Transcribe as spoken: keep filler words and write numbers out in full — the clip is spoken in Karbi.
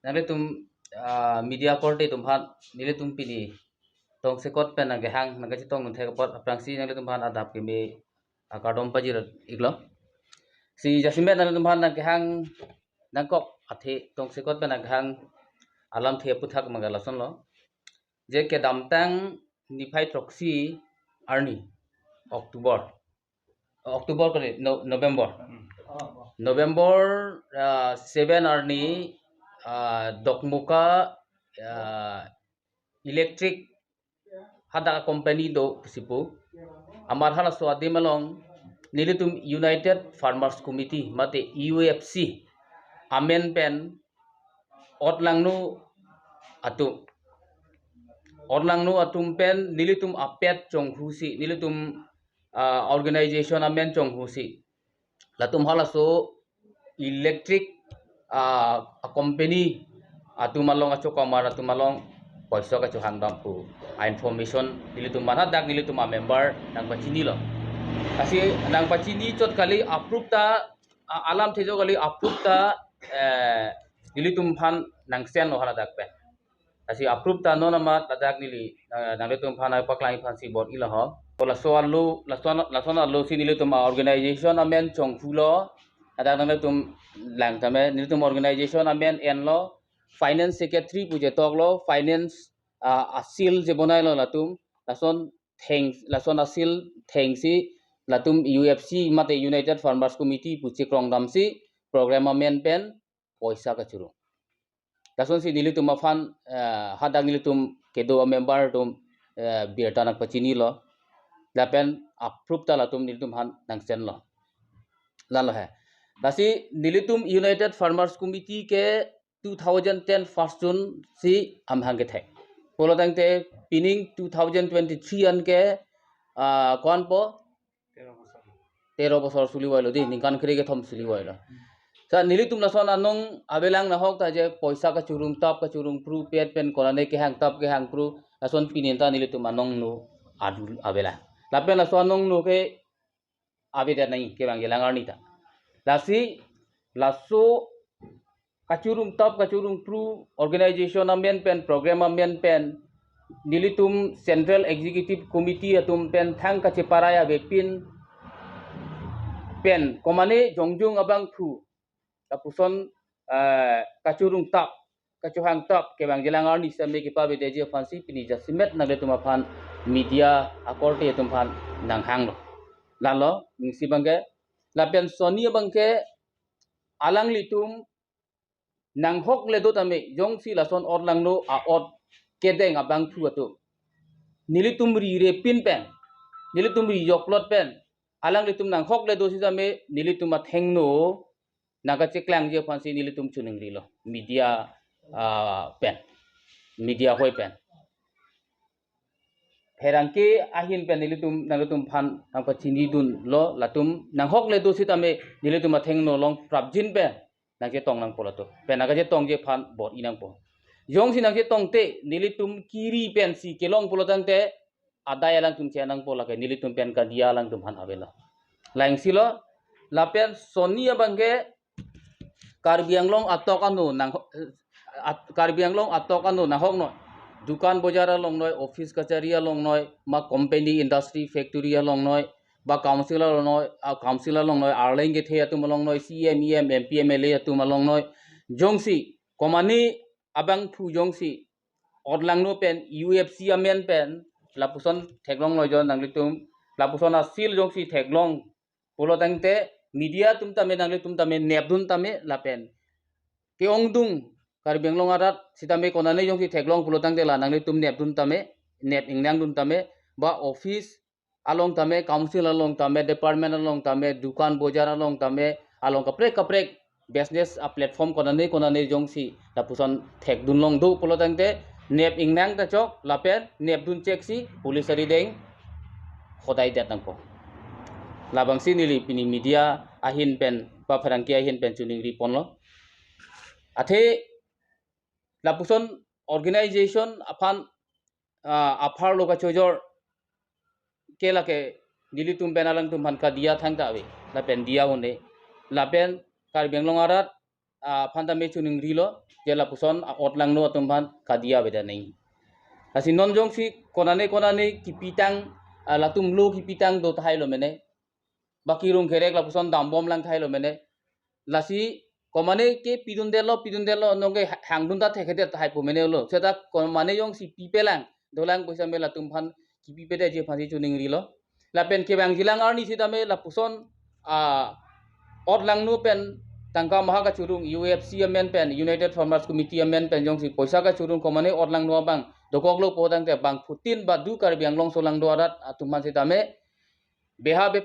nanglitum, ah, media korte atum aphan nelitum pini tongsekot pen nangkehang nangkachetong ngunthek apot aphrangsi nanglitum aphan adap keme akardom pajir iklo. Si jasemet nanglitum aphan nangkehang nangkok athe tongsekot pen nangkehang alamthe aphuthak mangga lasonlo. Je kedamtang niphai throksi arni October, October kali, no, November. November, ah, seven arni, ah, Dokmoka, ah, electric hadak company do pusi pu. Amat halaso adim along nelitum United Farmers Committee mate U F C amen pen otlangno atum, otlangno atum pen nelitum apet chonghusi, nelitum, ah, organization amen chonghusi, latum halaso electric, ah, a company atum along, achokamar atum along poisa kachohang dam pu a information nelitum aphan hadak nelitum amember nangpachinilo. Lasi nangpachini chot kali, approve ta, a-, alamthe jo kali, approve ta, eh, nelitum aphan nangsenlo haladak pen. Lasi approve ta non amat ladak neli, eh, nanglitum aphan nangpaklang aphansi bor-ilo ho. Ko laso alo, lason, lason alosi nelitum a organization amen chonghulo. Ladak nanglitum lang tame, nelitum organization amen enlo. Finance secretary pu chetoklo, finance, ah, a seal chebonailo latum. Lason theng, lason a seal thengsi latum U F C mate United Farmers Committee pu chekrong damsi program amen pen poisa kachuru. Lasonsi nelitum aphan, eh, hadak nelitum kedo amember atum, eh, birta nangpachinilo. Lapen approve ta latum nelitum aphan nangsenlo. Lalo he. Lasi nelitum United Farmers Committee ke two thousand ten first June si amahang kethek. Pulo tangte pining two thousand twenty-three an ke, ah, ko-an po? Tero bosor. Tero bosor sulivoilo di, ningkan kre kethom sulivoilo. Sa nelitum lason anong avelang, nahok ta je poisa kachurung tap kachurung phru, pet pen konane kehang tap kehang phru, lason pini ta nelitum anongno adul avelang. Lapen laso anongno ke avedet nangji kevangjilang arni ta. Lasi laso kachurung tap kachurung phru organization amen pen, program amen pen, nelitum Central Executive Committee atum pen thang kacheparai avepin pen komane jongjung abangphu lapuson, eh, kachurung tap kachohang tap kevangjilang arni sitame kepavedetji aphansi pini jasemet nanglitum aphan media akorte atum aphan nanghanglo. Lalo, ning isi abangke, lapen sonni abangke, alanglitum nanghokle do tame, jongsi lason otlangno a-ot kedeng abangphu atum nelitum ri repin pen, nelitum ri joklot pen, alanglitum nanghokle do sitame nelitum athengno nangkacheklangji aphansi nelitum choningrilo, media, ah, pen, media hoi pen. Pherangke ahin pen nelitum, nanglitum aphan nangpachinidunlo, latum nanghokle do sitame nelitum athengno long prapjin pen nangchetong nangpo latum. Pen nangkachetongji aphan bor-i nangpo. Jongsi nangchetongte nelitum kiri pensi kelong pulo tangte adai alangtum che nangpo, lake nelitum pen kadiya alangtum aphan avelo. Langsilo, lapen sonni abangke Karbi Anglong atok ano nang, at-, Karbi Anglong atok ano nanghoknoi. Dukan bojar alongnoi, office kachari alongnoi, ma company, industry, factory alongnoi, ba council alongnoi, ah, council alongnoi, arleng kethe atum alongnoi, C E M, E M, M P, M L A atum alongnoi. Jongsi komane abangphu jongsi otlangno pen U F C amen pen lapuson theklongloi jo nanglitum, lapuson a seal jongsi theklong pulo tangte media atum tame nanglitum tame nepdun tame lapen ke-ongdung Karbi Anglong arat sitame konane jongsi theklong pulo tangte la nanglitum nepdun tame, nep ingnangdun tame, ba office along tame, council along tame, department along tame, dukan bojar along tame, along kaprek kaprek business a platform konane konane jongsi lapuson thekdun long do pulo tangte nep ingnang ta chok lapen nepdun cheksi police arideng hodai det nangpo. Labangsi neli pini media ahin pen, ba pherangke ahin pen choningri ponlo. Athe lapuson organization aphan, ah, apharlo kachojor ke lake nelitum pen alangtum aphan kadiya thangta ave, lapen diya un-e, lapen Karbi Anglong arat aphan tame choningrilo, je lapuson a-ot langno atum aphan kadiya beda nangji. Lasi non jongsi konane konane kipitang, ah, latum lo kipitang do tahai lo mene. Baki rong kerek lapuson dambom lang tahai lo mene. Lasi komane ke pidundetlo, pidundetlo, nonke ha-, hangdun ta thekthedet tahai pu mene lo. Seta komane jongsi pipelang, dolang poisa me latum aphan kipipedetji aphansi choningrilo. Lapen kevangjilang arni sitame lapuson, ah, ot langno pen tangka maha kachorong, U F C amen pen, United Farmers Committee amen pen jongsi poisa kachorong komane ot langno abang dokoklo pu tangte bangphutin badu Karbi Anglong solangdo arat atum aphan sitame beha be